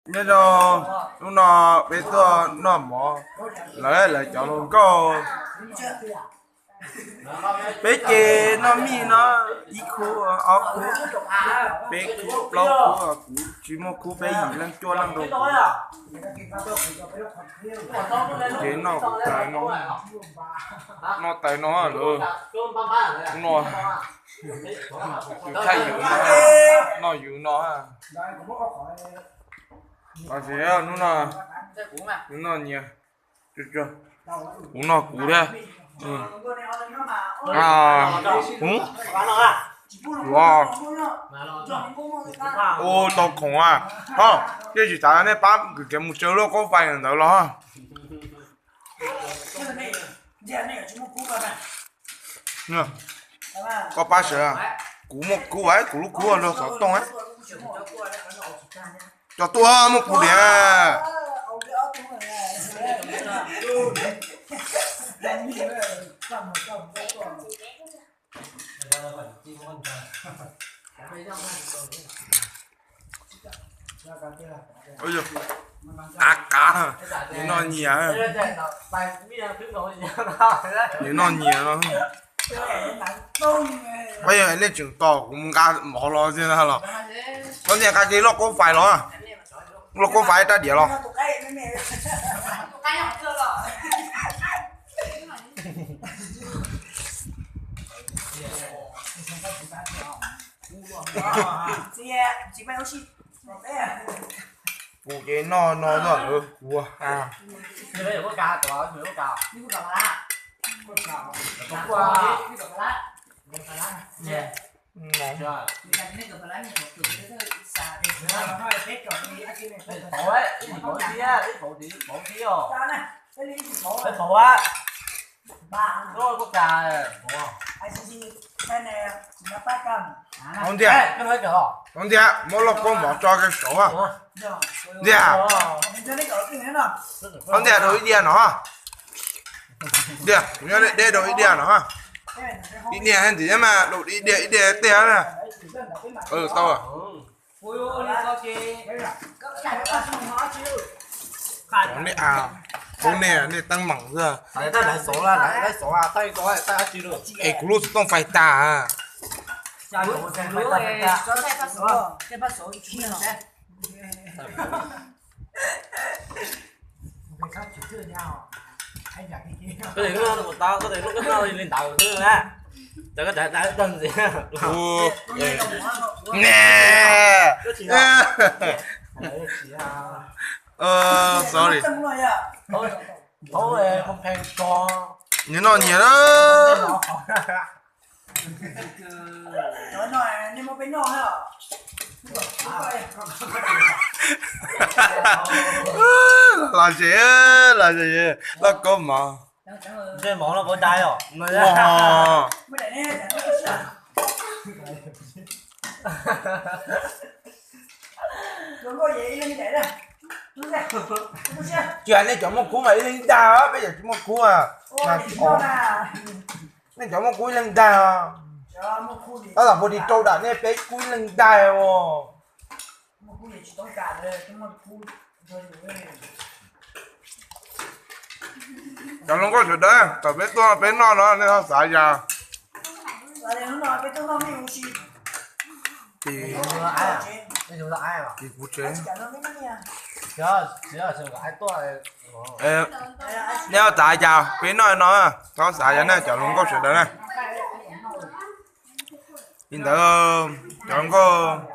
Nyob zoo, hnub no peb tuaj noj mov, lawv lawv cov hluas nkauj. Peb ces noj mij no, ib khub, ob khub, peb khub, plaub khub, kuv tsis muaj khub, peb yim leej cuaj leej rau kuv. Ces noj kuv taws no, noj taws no lawm. Hnub no tus thaj yus no, noj yus no. Hnub no, hnub no nyias, kuv noj kuv thiab. Ua, tau khoom a. Ho, nej tsis xav nej pab kwv Kev mus tsawg lub koob fais ntawd los? Koj pab sawv, kuv muaj kub, kuv lub kub nrog xov tooj. Cov tuaj muaj kub tiag. Av kav, nws noj nyias. Nws noj nyias no. Pab yog nej tseem tos kuv mus nqa mov los xwb na los? Koj ntiag, nqa kiag lub koob fais los. Lub koob fais rab diav los? Kuv ces noj no noj lawm kuv. Hauv ntiag, hauv ntiag, muab lauj kaub mov tso kiag saud. Ntiag, hauv ntiag, rau ib diav no. Ntiag, kuv nyob deb deb rau ib diav no. Ib diav ntxiv mas rau ib diav, ib diav tej na. Tau. Pub nej, nej teeb meem xwb. Es kuv lub xov tooj fais tas. Koj tes lub koj noj li ntawd xwb na. Cov koj tes dawb tag ntxiv. Sorry. Nws noj nyias na. Los ze, los ze, lauj kaub mov. Tsis hais nej cov muaj kub mas ib leeg ib dag, peb cov tsis muaj kub mas tsis ua. Nej cov muaj kub ib leeg ib dag. Tab tom puag tim rau dam nej peb kub ib leeg ib dag os. Cov hluas nkauj sawv daws, thaum peb tuaj peb noj no nej ho xav yas. Kuv tsev. Nej ho xav yas peb noj no, ho xav yas nej cov hluas nkauj sawv daws na. Li ntawd cov hluas nkauj.